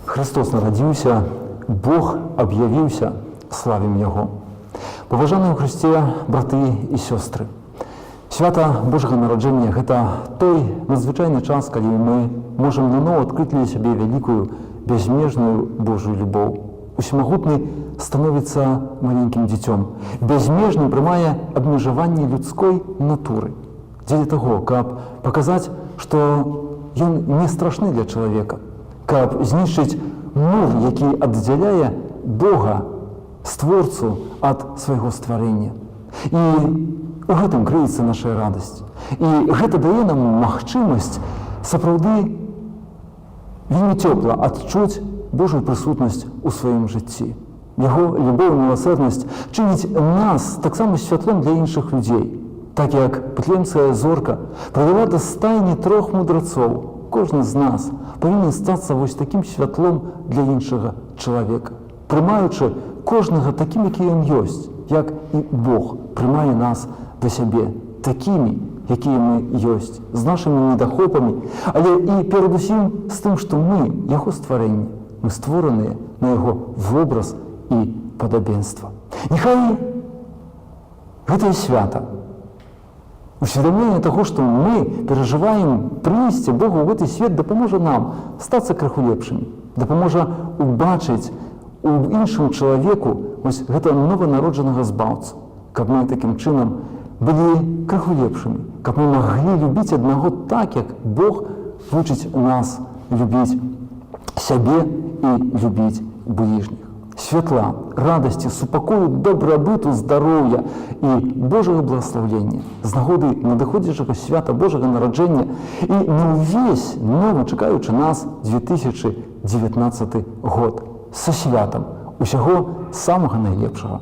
Хрыстос нарадзіўся, Бог аб'явіўся, славім Яго. Паважаныя ў Хрысце браты і сёстры. Свята Божага нараджэння — гэта той надзвычайны час, калі мы можам наноў адкрыць для сябе вялікую, бязмежную Божую любоў. Усемагутны становіцца маленькім дзіцём. Бязмежны прымае абмежаванне людской натуры. Дзеля таго, каб паказаць, што ён не страшны для чалавека, каб знішчыць мур, які аддзяляе Бога, створцу, ад свайго стварэння. І у гэтым крыецца наша радасць. І гэта дае нам магчымасць сапраўды вельмі цёпла адчуць Божую прысутнасць у сваім жыцці. Яго любоў і міласэрнасць чыніць нас таксама святлом для іншых людзей. Так як Віфлеемская зорка прывяла да стайні трох мудрацоў, кожны з нас павінен стацца вось такім святлом для іншага чалавека, прымаючы кожнага такім, які ён ёсць, як і Бог прымае нас да сябе такімі, якія мы ёсць, з нашымі недахопамі, але і перадусім з тым, што мы яго стварэнне, мы створаныя на яго вобраз і падабенства. Няхай гэтае свята, усведамленне таго, што мы перажываем прыйсце Бога ў гэты свет, дапаможа нам стацца крыху лепшымі, дапаможа убачыць у іншым чалавеку вось гэта нованароджанага Збаўцу, каб мы такім чынам былі крыху лепшымі, каб мы маглі любіць аднаго так, як Бог вучыць нас любіць сябе і любіць бліжніх. Святла, радасці, супакою, дабрабыту, здароўя і Божага благаслаўлення з нагоды надыходзячага свята Божага нараджэння і на ўвесь новы, чакаючы нас 2019 год. Са святам! Усяго самага найлепшага!